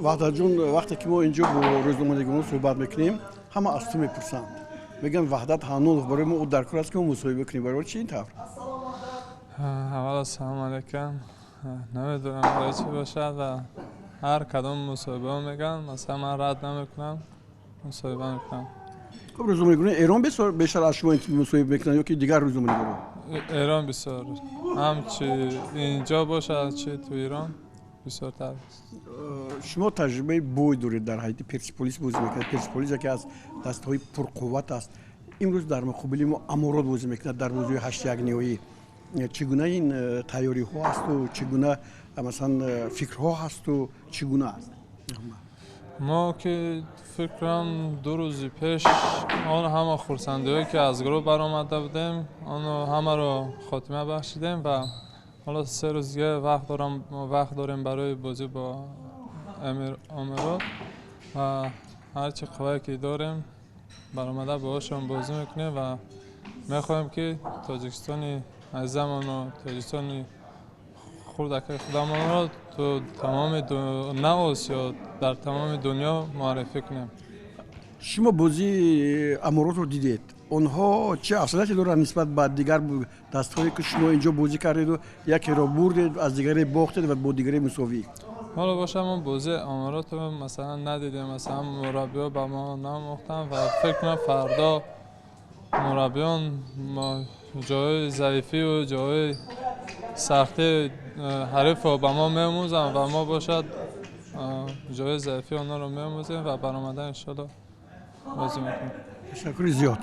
Ваҳдатҷон, вақте ки мо инҷо бо рӯзноманигорон суҳбат мекунем, ҳама аз ту мепурсанд, мегӯянд, Ваҳдат Ҳаннонов барои мо ӯ дар кор аст, ки мо мусоҳиба кунем. Барои чи ин тавр? Аввал, ассалому алайкум. Намедонам, барои чӣ бошад ва ҳар кадом мусоҳибао мегӯянд, масалан, ман рад намекунам, мусоҳиба мекунам. Хуб, рӯзноманигорони Эрон бештар аз шумо мусоҳиба мекунанд ё ки дигар рӯзноманигорон? Эрон бисёр, ҳам чи инҷо бошад, чи ту Эрон бисёртар. Шумо таҷрибаи бой доред, дар ҳайати Персиполис бозӣ мекунед. Персиполис яке аз дастаҳои пурқувват аст. Имрӯз дар муқобили мо Аморот бозӣ мекунад дар бозии ҳаштяк ниҳоӣ. Чӣ гуна ин тайёриҳо ҳасту чӣ гуна, масалан, фикрҳо ҳасту чӣ гуна аст? Мо ки фикр кунам, 2 рӯзи пеш он ҳама хурсандиҳое, ки аз гурӯҳ баромада будем, оно ҳамаро хотима бахшидем ва ҳоло 3 рӯз дига вақт дорем барои бозӣ бо Аморот ва ҳарчи қуввае ки дорем, баромада боҳошон бозӣ мекунем ва мехоҳем, ки Тоҷикистони азизамону Тоҷикистони хурдакаи худамонро ту тамоми, на Осиё, дар тамоми дунё муаррифӣ кунем. Шумо бозии Аморотро дидед. Онҳо чӣ афзалияте доранд нисбат ба дигар дастҳое, ки шумо инҷо бозӣ кардеду якеро бурдед, аз дигаре бохтед ва бо дигаре мусовӣ? Ҳоло боша, мо бозии Аморотро, масалан, надидем, масалан, мураббиҳо ба мо наомӯхтанд ва фикр кунам, фардо мураббиён ҷойҳои заифию ҷойҳои сахтии ҳарифро ба мо меомӯзанд ва мо бошад, ҷойҳои заифии онҳоро меомӯзем ва баромада, иншоалло, бозӣ мекунем. Ташаккури зиёд.